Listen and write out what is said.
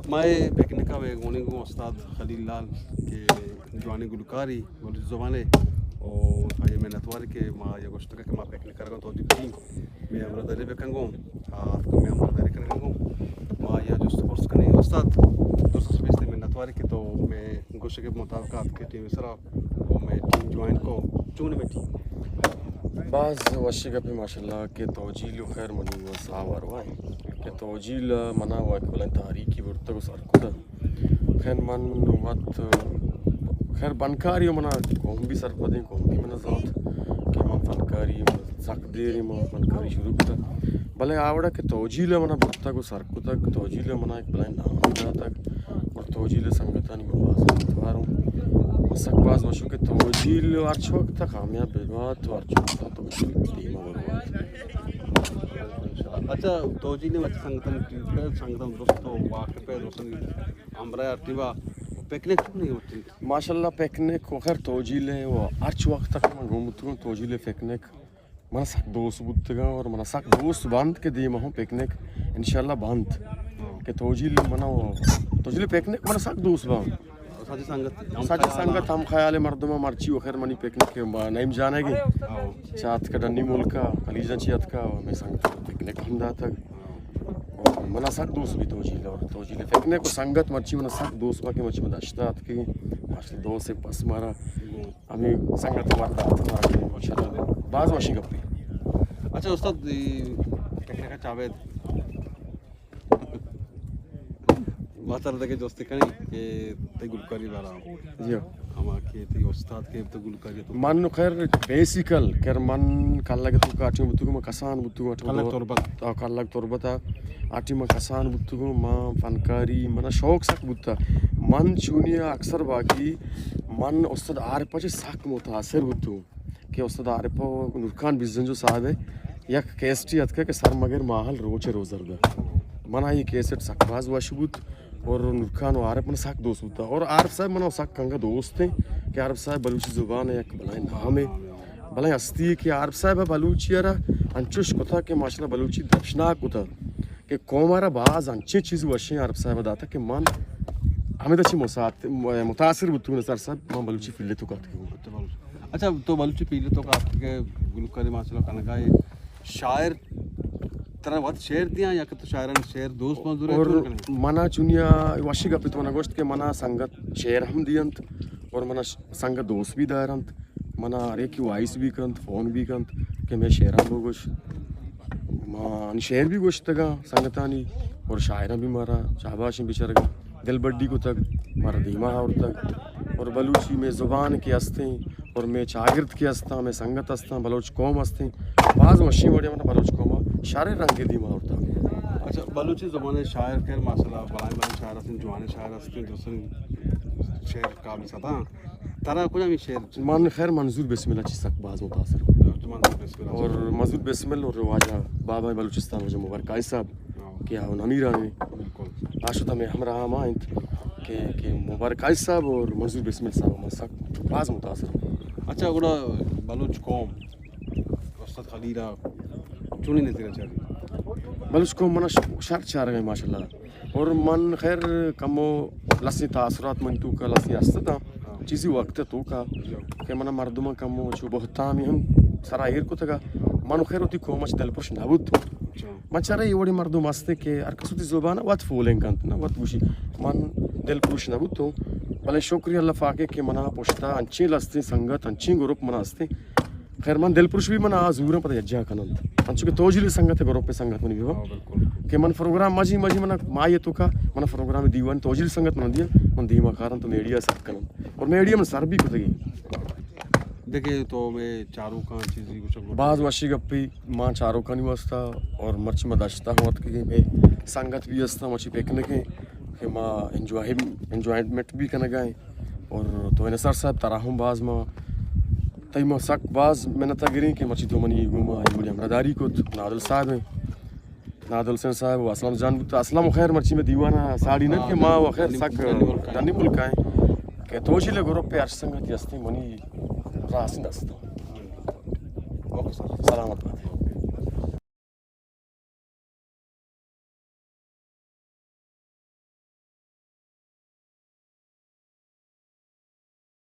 ما اے پکنک ءَ مئے گونی گوں استاد خلیل لال کہ جوانیں گلوکاری بلوچی زبان ءِ، او آئی ءِ منتوار کہ ما یہ گوشتگ کہ ما پکنک ءَ روگاں، تو وتی ٹیم مئے ہمراہداری بکن گوں، آ، تو مئے ہمراہداری کنگ گوں۔ ما یا جست پرس کنیں استاد، درست بیست منتوار کہ تو مئے گوشگ مطابق آتکے ٹیم سرا، او مئے ٹیم جوائن کو۔ چون مئے ٹیم؟ باز وشی گپی ماشاءاللہ کہ توجیل و خیر منی و ساوار وائیں کہ توجیل منا و اقبالیں تاریخی برتگ و سر کتگ۔ خیر من وت خیر بنکاری و منا قوم بھی سرپدیں، قوم بھی منا زانت کہ من فنکاری سک دیر ما فنکاری شروع کتگ، بلے آوڑا کہ توجیل منا برتگ و سر کتگ، توجیل منا یک بلائیں نام داتگ اور توجیل سنگتانی من باز منتوار ہوں۔ من سک باز وشوں کہ توجیل ہرچ وقت کامیاب ببات و ہرچ وقت تو دیما بروات۔ اچھا، توجیل نے وقت سنگتانی ٹیم، سنگتان درست و واقف ہے، درست ہمراہ ٹیم پکنک نہیں ہوتی۔ ماشاءاللہ پکنک و خیر توجیل ہے و ہرچ وقت تک من گم بوتگوں توجیل پکنک۔ من سک دوست بوتگاں اور من سک دوست بنت کہ دیما ہوں پکنک انشاءاللہ بنت کہ توجیل منا و توجیل پکنک من سک دوست بنت۔ سچ سنگت ہم سچ خیال سنگت ہم خیال مردم مرچی و خیر منی پکنک نعیم جانے گے چات کا ڈنی ملکا خلیجاں چی اتکا میں سنگت پکنک ہم داتگ۔ منا سک دوست بی توجیل اور توجیل پکنک و سنگت مرچی منا سک دوست با کہ مرچی من دشتا اتکی ماشاءاللہ دوست پس مارا ہمیں سنگت مارا دات مارا کہ ماشاءاللہ باز وشی گپی۔ اچھا استاد، پکنک چاوید ماتر دگہ دوست کنی کہ تئی گلکاری بارا جی۔ ہما کہ تئی استاد کہ تو گلکاری تو من خیر بیسیکل کر من کلگ تو کاٹی بوتگوں، من کسان بوتگوں، کلگ تربت۔ آ، کلگ تربت آ، آٹی من کسان بوتگوں، من فنکاری، من شوق سک بوتا۔ من چونی اکثر باقی من استاد عارف چہ سک متاثر بوتوں کہ استاد عارف و نورخان بزنجو صاحب یک کیسٹی اتکا کہ سر مگر ماہل روچ روزرد۔ من آئی کیسٹ سک باز وش بوت۔ اور نورخان و عارف من سک دوست بوتا اور عارف صاحب من سک کنگا دوست ہیں کہ عارف صاحب بلوچی زبان یک بلائیں نام ہے، بلائیں ہستی ہے کہ عارف صاحب بلوچی را انچوش کتا کہ ماشاءاللہ بلوچی درشناک کتا کہ قوم را باز انچیں چیز وشیں عارف صاحب داتا کہ من ہمیں چی مسات-، متاثر بوتوں سر صاحب من بلوچی فیلڈ تو کات۔ اچھا، تو بلوچی فیلڈ تو کات کہ گلوکاری ماشاءاللہ کنگا ہے۔ شاعر ترا وت شعر دیاں یا کہ تو شاعران شعر دوست منظور ہے اور تو کنے؟ منا چونیا وشی گپ تو منا گوشت کہ منا سنگت شعر ہم دینت اور منا ش-، سنگت دوست بھی دارنت، منا ہر ایک وائس بھی کنت، فون بھی کنت کہ میں شعران بگوش۔ ما شعر بھی گوشتگا سنگتانی اور شاعران بھی مارا شاباشیں بچارگا۔ دلبڈی کتگ، مارا دیما آورتگ اور بلوچی مئے زبان کہ استیں اور مئے چاگرد کہ استاں، مئے سنگت استاں، بلوچ قوم استیں، باز وشیں وڑے من بلوچ قوم شریں رنگے دیما آورتگ۔ اچھا، بلوچی زبان شاعر خیر ماشاءاللہ بلائیں بلائیں شاعر استیں، جوانیں شاعر استیں، دوستیں شعر قابل ستا۔ ترا کجامی شعر؟ من خیر منظور بسمل چی سک باز متاثر ہوں۔ تو منظور بسمل اور منظور بسمل اور واجہ بابا بلوچستان واجہ مبارک آئی صاحب۔ کہ آ نمیران ہیں۔ بالکل۔ آ شتا میں ہمراہ ما انت کہ، کہ مبارک آئی صاحب اور منظور بسمل صاحب ما سک باز متاثر ہوں۔ اچھا، گڑا بلوچ قوم استاد خلیل چونی نظر چاہیے؟ بلوچ قوم منا ش-، شر چارگا ماشاءاللہ۔ اور من خیر کمو لسی تاثرات من تو کا لسی ہستا چیزی وقت تو کا کہ منا مردم کمو چو بہتامی ہم سرا ایر کتگا۔ من خیر وتی قوم اچ دلپرش نبوت۔ من چرا اے وڑیں مردم ہستیں کہ ہر کس وتی زبان وت فولنگ کنت، نہ وت گوشی۔ من دلپروش نہ بوتوں، بلے شکریہ اللہ پاکے کہ منا پشتا انچیں لستیں سنگت، انچیں گروپ منا ہستیں۔ خیر من دلپروش بھی منا آ زوراں پدا یکجاہ کننت۔ انچو کہ توجیل سنگت گروپ سنگت منی بیوا۔ ہاں، بالکل۔ کہ من پروگرام مجی مجی منا ماہی توکا منا پروگرام دیوان توجیل سنگت منا دیا، من دیما کارن تو میڈیا سک کنن۔ اور میڈیا من سر بھی کتگی۔ دیکھے تو میں چاروکاں چیزی کچھ باز وشی گپی۔ ما چاروکانی واسطہ اور مرچی ما دشتا ہوں اتکگیں، مئے سنگت بھی ہستاں، مرچی پکنک ہیں کہ ما انجوائے، انجوائمنٹ بھی کنگا ہیں۔ اور تو انصار صاحب ترا ہم باز ما، تئی ما سک باز منت گریں کہ مرچی تو منی گوما اے وڑی ہمراہداری کت۔ نادل صاحب ہیں، نادل حسین صاحب و اسلم جان بوت۔ اسلم خیر مرچی میں دیوانا ساڑی نہ کہ ما و خیر سک ڈنی ملک ہیں کہ توجیل گروپ پہ ہر سنگتی ہستیں منی راسن دست۔ Okay sir. سلامت بات۔